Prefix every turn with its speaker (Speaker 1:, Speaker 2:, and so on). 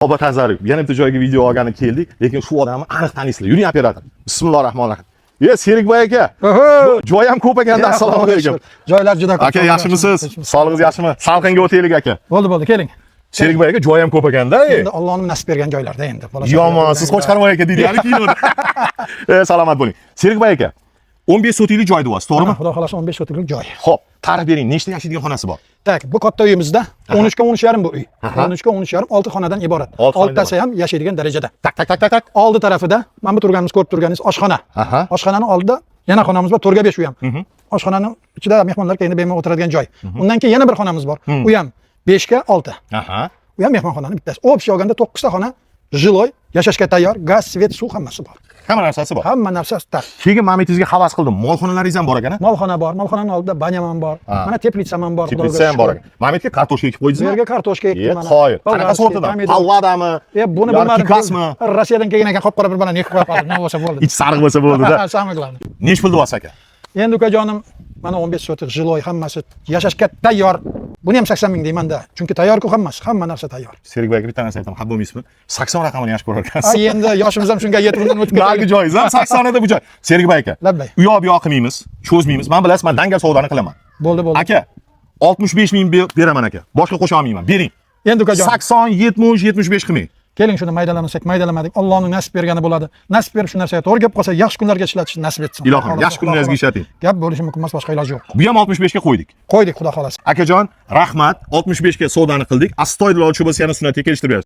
Speaker 1: Obod Azarov yana bitta joyga video olgani keldik, lekin shu odamni aniq taniysizlar. Yuring, operator. Bismillahir rohmanir rohim. Ye, Serikboy aka.
Speaker 2: Oho!
Speaker 1: Joy ham ko'p ekanda, assalomu alaykum.
Speaker 2: Joylar juda ko'p.
Speaker 1: Aka, yaxshimisiz? Sog'lig'ingiz yaxshimi? Salqinga o'taylik, aka.
Speaker 2: Bo'ldi, bo'ldi, keling.
Speaker 1: Serikboy aka, joy ham ko'p ekanda.
Speaker 2: Endi Allohning nasib bergan joylarda endi. Bola chaqa
Speaker 1: Yomon, siz Qo'chqorboy aka deydi, ya'ni kinoda. Salomat bo'ling. Serikboy aka, 15 sotiklik joy deyapsiz, to'g'rimi?
Speaker 2: Xudo xolasa, 15 sotiklik joy.
Speaker 1: Xo'p, ta'rif bering, nechta yashaydigan xonasi bor?
Speaker 2: Так, bu katta uyimizda 13 ga 13,5 bu uy. 13 ga 13,5, 6 xonadan iborat.
Speaker 1: Olti xonadan.
Speaker 2: Oltitasi ham yashaydigan darajada.
Speaker 1: Так, так, так, так, так.
Speaker 2: Oldi tarafida mana bu turganimiz, ko'rib turganingiz oshxona. Oshxonani oldida yana xonamiz bor, 4 ga 5 u ham. Oshxonani ichida mehmonlar kelganda bemalol o'tiradigan joy. Undan keyin yana bir xonamiz bor. U ham 5 ga 6. U ham mehmonxonani bittasi. Общий olganda 9 ta xona жилой, yashashga tayyor, gaz, свет, suv, hammasi bor.
Speaker 1: Hamma narsasi bor.
Speaker 2: Hamma narsasi так.
Speaker 1: Keyin mametingizga havas qildim. Molxonalaringiz ham bor ekan, a?
Speaker 2: Molxona bor, molxonani oldida banyam ham bor. Mana теплица ham bor, Xudoga
Speaker 1: Теплица ham bor
Speaker 2: shukur.
Speaker 1: Ekan. Mametga kartoshka ekib
Speaker 2: Bu
Speaker 1: qo'ydingizmi?
Speaker 2: yerga kartoshka ekdim mana.
Speaker 1: Qoyil. Qanaqa
Speaker 2: Bolgarskiy,
Speaker 1: sortidan?
Speaker 2: pomidor.
Speaker 1: Palladami?
Speaker 2: Buni
Speaker 1: Yoki
Speaker 2: bilmadim.
Speaker 1: Pikasmi?
Speaker 2: Rossiyadan kelgan ekan, qop-qora bir balani ekib qo'yib qoldim. Nima bo'lsa bo'ldi.
Speaker 1: Ichi sariq bo'lsa bo'ldi-da.
Speaker 2: Самое главное.
Speaker 1: Nech pul deyapsiz, aka?
Speaker 2: Endi, ukajonim, mana 15 sotik жилой, hammasi yashashga tayyor. Buni ham 80 ming deyman-da. Chunki tayyor-ku hammasi, hamma narsa tayyor.
Speaker 1: Serikboy aka, bitta narsa aytaman, xafa bo'lmaysizmi? 80 raqamini yaxshi ko'rar ekansiz.
Speaker 2: Endi yoshimiz ham shunga yetib, undan o'tib
Speaker 1: Nargi
Speaker 2: ketaylik.
Speaker 1: joyingiz ham 80 edi bu joy. Serikboy aka.
Speaker 2: Labbay.
Speaker 1: U yoq bu yoq qilmaymiz, cho'zmaymiz. Men bilasiz, men dangal savdoni qilaman.
Speaker 2: Bo'ldi, bo'ldi.
Speaker 1: Aka, 65 ming beraman, aka. Boshqa qo'sha olmayman. Bering.
Speaker 2: Endi, ukajonim,
Speaker 1: 80, 70, 75 qilmang.
Speaker 2: Keling, shuni maydalamasak, maydalamadik. Allohning nasib bergani bo'ladi. Nasib berib, shu narsaga to'g'ri kelib qolsa, yaxshi kunlarga ishlatishni nasib etsin.
Speaker 1: Ilohim,
Speaker 2: Xudo xohlasa,
Speaker 1: yaxshi kunlaringizga
Speaker 2: Xudo
Speaker 1: ishlating.
Speaker 2: Gap bo'lishi mumkin emas, boshqa iloji yo'q.
Speaker 1: Bu ham 65 ga qo'ydik.
Speaker 2: Qo'ydik, Xudo xolasa.
Speaker 1: Akajon, rahmat. 65 ga savdoni qildik. Astoydil olchi bo'lsa, yana sunnatga kelishtirib berasiz.